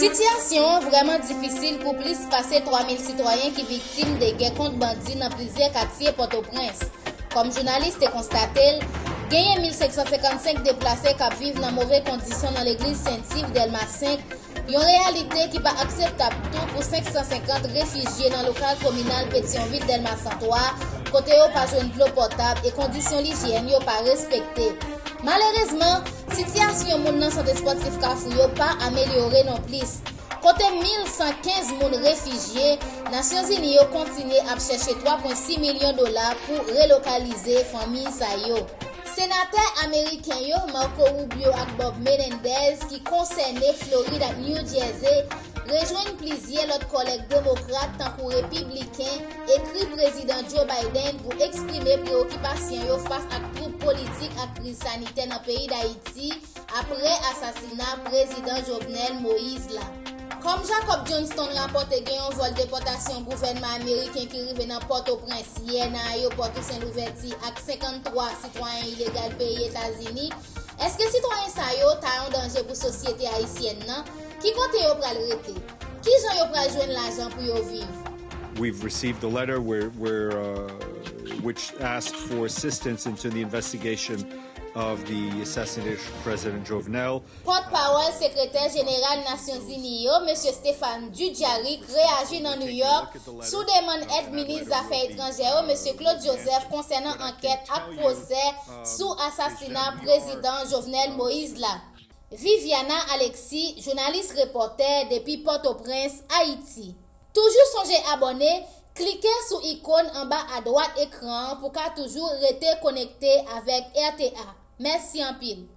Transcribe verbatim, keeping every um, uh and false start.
Sitiyasyon an vrèman difisil pou plis pase twa mil sitwayen ki viktim de gè kont bandi nan plizyè katye Pòtoprens. Kòm jounalis te konstate l, genyen mil senk san senkannsenk deplase k ap viv nan move kondisyon nan legliz Sent Iv Dèlma senk, yon reyalite ki pa akseptab tou pou senk san senkant refijye nan lokal kominal Petyonvil Dèlma san twa, kote yo pa jwenn dlo potab e kondisyon lijyèn yo pa respekte. Malerezman, sitiyasyon moun nan sant espòtif Kafou yo pa amelyore nonplis. Kote mil san kenz moun refijye, Nasyonzini yo kontinye ap chèche twa pwen sis milyon dola pou relokalize fanmi sa yo. Senatè ameriken yo, Marco Rubio ak Bob Menendez, ki konsène Florid ak New Jersey, rejwenn plizyè lòt kòlèg demokrat tankou repibliken, ekri Prezidan Joe Biden pou eksprime prewokipasyon yo fas ak twoub politik ak kriz sanitè nan peyi Dayiti apre asasina Prezidan Jovenel Moïse la. Kòm Jacob Johnston rapòte, gen yon vòl depòtasyon gouvènman ameriken ki rive nan Pòtoprens yè nan ayewopò Tousen Louvèti ak senkanntwa sitwayen ilegal peyi Etazini, èske sitwayen sa yo ta yon danje pou sosyete ayisyèn nan? Ki kote yo pral rete? Kijan yo pral jwenn lajan pou yo viv? We've received a letter where, where uh, which asked for assistance into the investigation of the assassination of President Jovenel. Pòtpawòl Sekretè Jeneral Nasyonzini yo, Mesye Stéphane Dujarric, reyaji nan New York sou demann èd minis zafè etranjè yo, Mesye Claude Joseph, konsènan ankèt ak pwosè sou asasina Prezidan Jovenel Moïse la. Viviana Alexis, jounalis repòtè depi Pòtoprens, Ayiti. Toujou sonje abòne, klike sou ikòn anba adwat ekran an pou ka toujou rete konekte avèk R T A. Mèsi anpil.